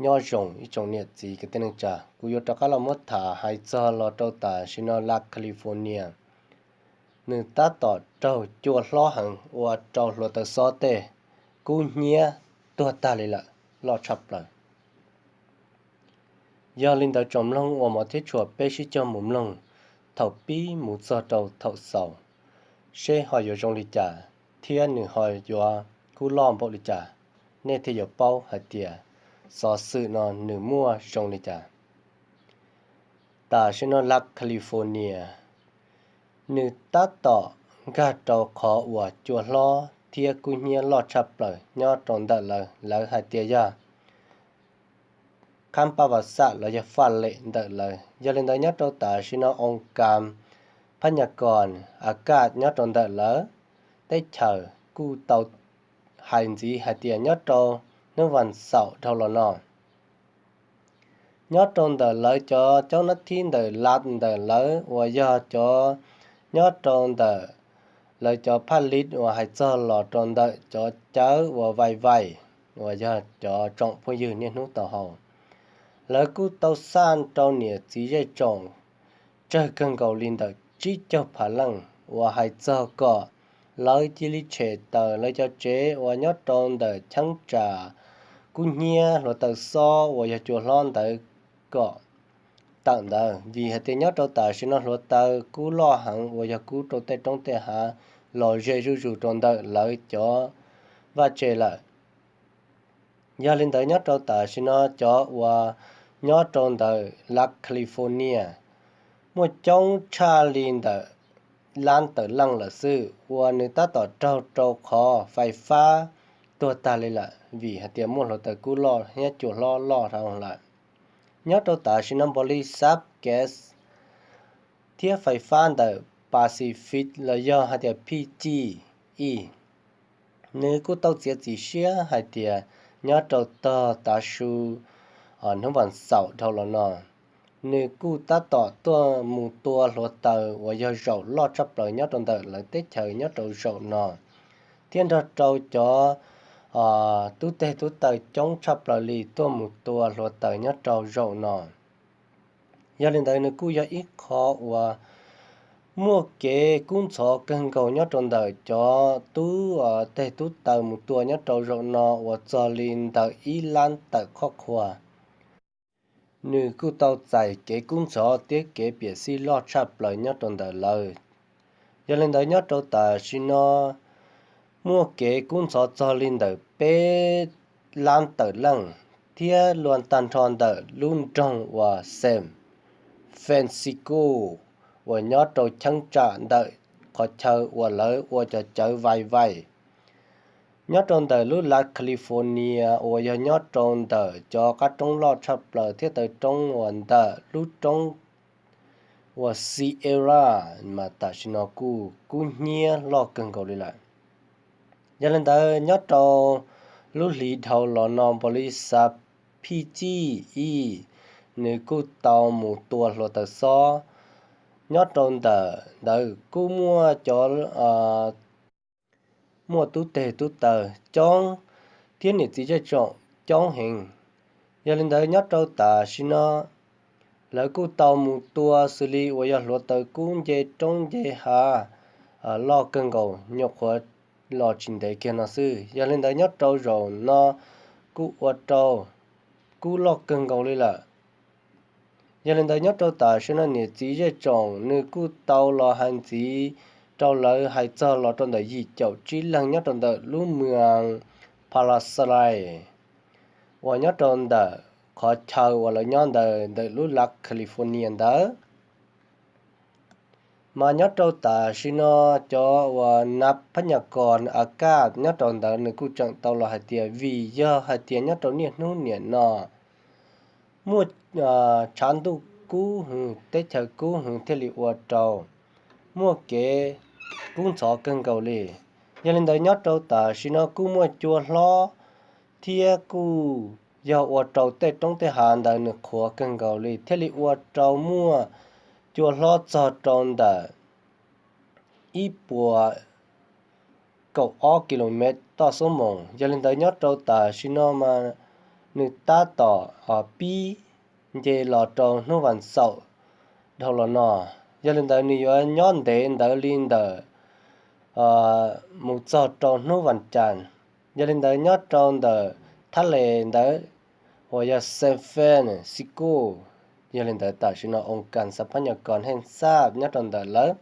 Nyob zoo ib tsoom niam txiv kwv tij neej tsa, kuv yuav rov qab los muab tham hais txog los rau tam sim no Las California, nws tab tom raug cua hlob heev ua rau hluav taws xob tej kub hnyiab tuag tag li lawm, loj tshaj plaws. Yog li ntawd tsoom mloog uas hmov thiab tshua, peb sib cog mus mloog thaum pib mus txog rau thaum xaus, seb ho yuav zoo li cas thiab nws ho yuav kub loj npaum li cas, nej thiaj yuav paub hais tias xov xwm no nws muaj zoo li cas. Tam sim no Las California, nws tab tom nkag rau qhov uas cua hlob thiab kub hnyiab loj tshaj plaws nyob rau ntawm lawv, lawv hais tias yog khab paj vas xam los yog faj lem ntawm lawv. Yog li ntawd nyob rau tam sim no oo kas phab nyas kos a kaj nyob rau ntawm lawv teb chaws kuj tau hais ntxiv hais tias nyob rau hnub vas xaum dhau los no, nyob rau ntawm lawv cov coob nab thib ntawm Las ntawm lawv uas yog cov nyob rau ntawm lawv cov phaj lis uas hais txog los rau ntawm cov cawv uas vais vais uas yog cov tsoom phooj ywg niaj hnub tau haus, lawv kuj tau xaj rau niam txiv zej tsoom tsawg kawg nkaus li ntawm tsib caug phav leej uas hais txog kom lawv cia li tshem tawm lawv cov tsev uas nyob rau ntawm cheeb tsam kub hnyiab hluav taws xob uas yog cua hlob ntawd kom tawm ntawd, vim hais tias nyob rau tam sim no hluav taws kub loj heev uas yog kub rau tej roob tej hav los ze zuj zus rau ntawm lawv cov vaj tse lawm. Yog li ntawd nyob rau tam sim no cov uas nyob rau ntawm Las California muaj coob tshaj li ntawm lab tawm leej lawm xwb uas nws tab tom raug rau qhov fais fab tuag tag li lawm vim hais tias muaj hluav taws kub loj thiab cua hlob loj dhau lawm. Nyob rau tam sim no npau li xab gas thiab fais fab ntawm Pacific los yog hais tias P G E, nws kuj tau txiav txim siab hais tias nyob rau tog tav su hnub vas xaum dhau los no, nws kuj tab tom tuaj mus tua hluav taws uas yog zaum loj tshaj plaws nyob rau ntawm lawv teb chaws nyob rau zaum no, thiab nrog rau cov tub teg tub taw coob tshaj plaws li tuaj mus tua hluav taws nyob rau zaum no. Yog li ntawd nws kuj yog ib qho uas muaj kev kub ntxhov kawg nkaus nyob rau ntawm cov tub teg tub taw mus tua nyob rau zaum no uas txog li ntawm ib lab tawm qhoj qhua. Nws kuj tau txais kev kub ntxhov thiab kev piam sij loj tshaj plaws nyob rau ntawm lawv. Yog li ntawd nyob rau tam sim no muaj kev kub ntxhov txog li ntawm peb lab tawm leej thiab luag tag nrho ntawm lub nroog uas San Francisco uas nyob rau cheeb tsam ntawm qhov chaw uas lawv ua cov cawv vais vais. Nyob rau ntawm lub Las California uas yog nyob rau ntawm cov qab roob loj tshaj plaws thiab taw roob uas ntawm lub roob uas Sierra mas tam sim no kuj kub hnyiab loj kawg nkaus li lawm. Yog li ntawd nyob rau lub hlis dhau los no npau li xab P G E nws kuj tau mus tua hluav taws xob. Nyob rau ntawm ntawd kuj muaj cov muaj tub teg tub taw coob thiab niam txiv zej tsoom coob heev. Yog li ntawd nyob rau tam sim no lawv kuj tau mus tua xws li uas yog hluav taws kub nce roob nce hav loj kawg nkaus nyuam qhuav los tsis ntev kiag no xwb. Yog li ntawd nyob rau zaum no kuj ua rau kub loj kawg nkaus li lawm. Yog li ntawd nyob rau tam sim no niam txiv zej tsoom nws kuj tau los hais ntxiv rau lawv hais txog los rau ntawm yim caum tsib leeg nyob rau ntawm lub mws Palisades uas nyob rau ntawm qhov chaw uas lawv nyob ntawm ntawm lub Las California ntawd. Mas nyob rau tam sim no cov uas nab phab nyas kos a kaj nyob rau ntawd nws kuj tseem tau los hais tias vim yog hais tias nyob rau niaj hnub niam no muaj tshav ntuj kub hwv teb chaws kub hwv thiaj li ua rau muaj kev kub ntxhov kawg nkaus li. Yog li ntawd nyob rau tam sim no kuj muaj cua hlob thiab kuj yog ua rau tej roob tej hav ntawd nws qhuav kawg nkaus li thiaj li ua rau muaj cua hlob txog rau ntawm ib puas kaum ob kilomev toj xub moos. Yog li ntawd nyob rau tam sim no mas nws tab tom pib nce los rau hnub vas xaum dhau los no. Yog li ntawd nws yuav nyob ntev ntawd li ntawm mus txog rau hnub vas cas. Yog li ntawd nyob rau ntawm thab les ntawd uas yog San Francisco, yog li ntawd tam sim no oo kas xav phab nyas kos heej xaj nyob rau ntawm lawv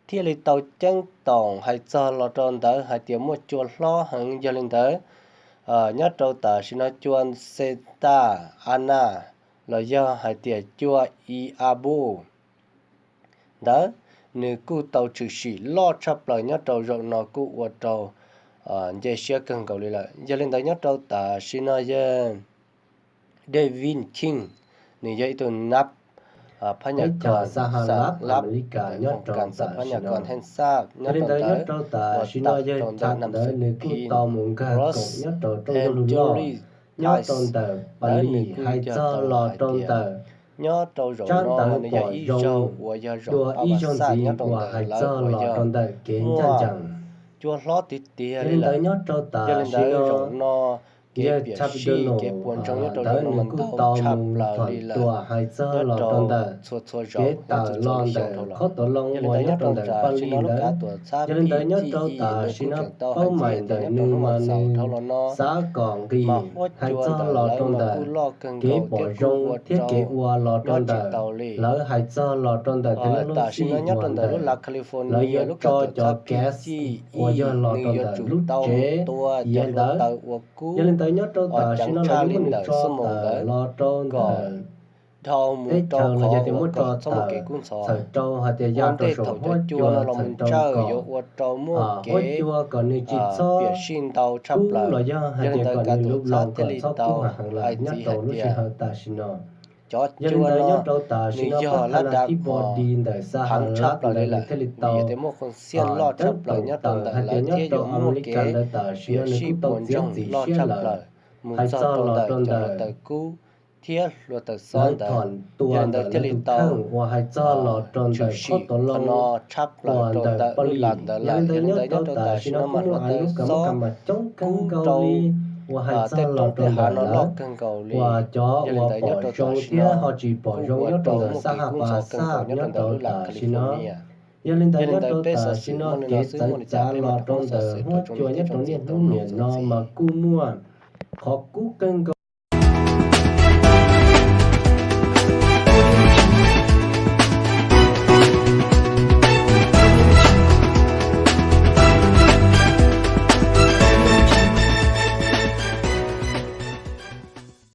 thiaj li tau ceeb toom hais txog los rau ntawd hais tias muaj cua hlob heev. Yog li ntawd nyob rau tam sim no cua Santa Ana los yog hais tias cua I Abu ntawd, nws kuj tau tshwm sim loj tshaj plaws nyob rau zaum no kuj ua rau nce siab kawg nkaus li lawm. Yog li ntawd nyob rau tam sim no yog David King, nws yog ib tug nab phab nyas kos xa lab Amelikas nyob rau tam sim no. Yog li ntawd nyob rau tam sim no yog Trump ntawd nws kuj tau mus nkag koom nyob rau rooj yog lug loj nyob rau ntawm Palis hais txog los rau ntawm nyob rau zaum no nws yog ib zaug uas yog zaum dua ib zaug ntxiv uas hais txog los rau ntawm kev ncaj ncees. Cua hlob tiag tiag li lawm. Yog li ntawd zaum no kev piam sij kev puas ntsoog nyob rau zaum no mas ntau tshaj plaws li lawm. Nyob rau txhua txhua zaum uas txhua txhua xyoo dhau los. Yog li ntawd nyob rau tam sim no lub kav tuam txhab P G nws kuj tseem tau hais txog tias nyob rau hnub vas xaum dhau los no mas huab cua ntawm lawv mas kuj loj kawg nkaus thiab kuj ua rau nyob tsis tau li. Tam sim no nyob rau ntawm lub lav California lub kav tuam txhab P G ib nws yuav tsum tau mus tua cov hluav taws uas kub ceev tshaj li ntawm xuab moos ntawd kom dhau mus rau qhov uas kom txhob muaj kev kub ntxhov. Ua ntej thaum cov cua no los mus ntsawj yuav ua rau muaj kev piam sij ntau tshaj plaws. Yog li ntawd kav tuam txhab thiaj li tau hais txiv hais tias cov cua no nws yog lab da mos heev tshaj plaws li lawm, nws yog tias muaj qhov xiaj loj tshaj plaws nyob rau ntawm lawv thiab yuav muaj kev piam sij puas ntsoog loj tshaj plaws mus txog rau ntawm cov hluav taws kub thiab hluav taws xob ntawd. Yog li ntawd thiaj li tau tshwm sim qhov no tshaj plaws rau ntawm lub lav ntawd lawm. Yog li ntawd nyob rau tam sim no mas hluav taws xob kub rau tej roob tej hav no loj kawg nkaus li. Yog li ntawd nyob rau tam sim no kuj ua rau muaj kev kub ntxhov kawg nkaus nyob rau ntawm lub lav California. Yog li ntawd peb xov xwm muaj li no xwb, muaj li cas peb mam rov qab xov xwm rau tsoom niam tsoom txiv tau mloog txuas ntxiv.